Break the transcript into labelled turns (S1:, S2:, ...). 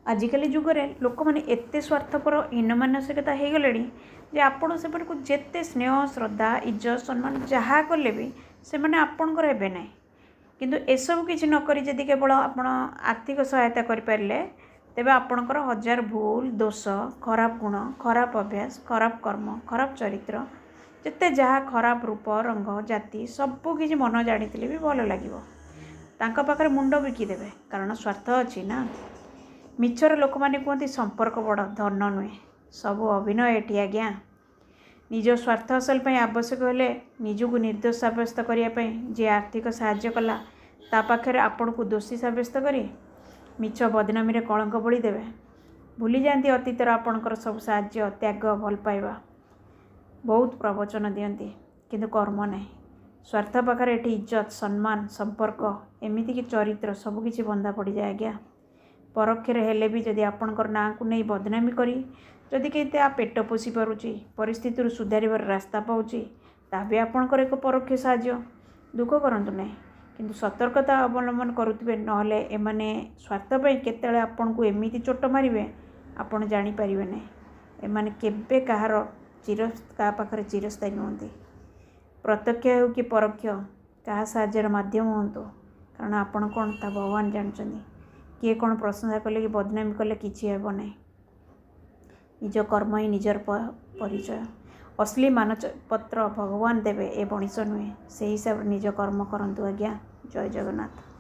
S1: ଆଜିକାଲି ଯୁଗରେ ଲୋକମାନେ ଏତେ ସ୍ୱାର୍ଥପର, ହୀନ ମାନସିକତା ହେଇଗଲେଣି ଯେ ଆପଣ ସେମାନଙ୍କୁ ଯେତେ ସ୍ନେହ, ଶ୍ରଦ୍ଧା, ଇଜ୍ଜତ, ସମ୍ମାନ ଯାହା କଲେ ବି ସେମାନେ ଆପଣଙ୍କର ହେବେ ନାହିଁ। କିନ୍ତୁ ଏସବୁ କିଛି ନକରି ଯଦି କେବଳ ଆପଣ ଆର୍ଥିକ ସହାୟତା କରିପାରିଲେ, ତେବେ ଆପଣଙ୍କର ହଜାର ଭୁଲ, ଦୋଷ, ଖରାପ ଗୁଣ, ଖରାପ ଅଭ୍ୟାସ, ଖରାପ କର୍ମ, ଖରାପ ଚରିତ୍ର, ଯେତେ ଯାହା ଖରାପ ରୂପ, ରଙ୍ଗ, ଜାତି ସବୁ କିଛି ମନ ଜାଣିଥିଲେ ବି ଭଲ ଲାଗିବ। ତାଙ୍କ ପାଖରେ ମୁଣ୍ଡ ବିକିଦେବେ, କାରଣ ସ୍ୱାର୍ଥ ଅଛି ନା। ମିଛରେ ଲୋକମାନେ କୁହନ୍ତି ସମ୍ପର୍କ ବଡ଼, ଧନ ନୁହେଁ। ସବୁ ଅଭିନୟ ଏଠି ଆଜ୍ଞା। ନିଜ ସ୍ୱାର୍ଥ ହାସଲ ପାଇଁ ଆବଶ୍ୟକ ହେଲେ ନିଜକୁ ନିର୍ଦ୍ଦୋଷ ସାବ୍ୟସ୍ତ କରିବା ପାଇଁ ଯିଏ ଆର୍ଥିକ ସାହାଯ୍ୟ କଲା, ତା ପାଖରେ ଆପଣଙ୍କୁ ଦୋଷୀ ସାବ୍ୟସ୍ତ କରି ମିଛ ବଦନାମୀରେ କଳଙ୍କ ବୋଳିଦେବେ। ଭୁଲିଯାଆନ୍ତି ଅତୀତର ଆପଣଙ୍କର ସବୁ ସାହାଯ୍ୟ, ତ୍ୟାଗ, ଭଲ ପାଇବା। ବହୁତ ପ୍ରବଚନ ଦିଅନ୍ତି, କିନ୍ତୁ କର୍ମ ନାହିଁ। ସ୍ୱାର୍ଥ ପାଖରେ ଏଠି ଇଜ୍ଜତ, ସମ୍ମାନ, ସମ୍ପର୍କ, ଏମିତିକି ଚରିତ୍ର ସବୁକିଛି ବନ୍ଧା ପଡ଼ିଯାଏ ଆଜ୍ଞା। ପରୋକ୍ଷରେ ହେଲେ ବି ଯଦି ଆପଣଙ୍କର ନାଁକୁ ନେଇ ବଦନାମୀ କରି ଯଦି କେହି ତା ପେଟ ପୋଷି ପାରୁଛି, ପରିସ୍ଥିତିରୁ ସୁଧାରିବାର ରାସ୍ତା ପାଉଛି, ତାହା ବି ଆପଣଙ୍କର ଏକ ପରୋକ୍ଷ ସାହାଯ୍ୟ। ଦୁଃଖ କରନ୍ତୁ ନାହିଁ, କିନ୍ତୁ ସତର୍କତା ଅବଲମ୍ବନ କରୁଥିବେ, ନହେଲେ ଏମାନେ ସ୍ୱାର୍ଥ ପାଇଁ କେତେବେଳେ ଆପଣଙ୍କୁ ଏମିତି ଚୋଟ ମାରିବେ ଆପଣ ଜାଣିପାରିବେ ନାହିଁ। ଏମାନେ କେବେ କାହାର ଚିର କାହା ପାଖରେ ଚିରସ୍ଥାୟୀ ନୁହନ୍ତି। ପ୍ରତ୍ୟକ୍ଷ ହେଉ କି ପରୋକ୍ଷ, କାହା ସାହାଯ୍ୟର ମାଧ୍ୟମ ହୁଅନ୍ତୁ, କାରଣ ଆପଣ କ'ଣ ତା ଭଗବାନ ଜାଣିଛନ୍ତି। କିଏ କ'ଣ ପ୍ରଶଂସା କଲେ କି ବଦନାମୀ କଲେ କିଛି ହେବ ନାହିଁ। ନିଜ କର୍ମ ହିଁ ନିଜର ପରିଚୟ। ଅସଲି ମାନପତ୍ର ଭଗବାନ ଦେବେ, ଏ ମଣିଷ ନୁହେଁ। ସେହି ହିସାବରେ ନିଜ କର୍ମ କରନ୍ତୁ ଆଜ୍ଞା। ଜୟ ଜଗନ୍ନାଥ।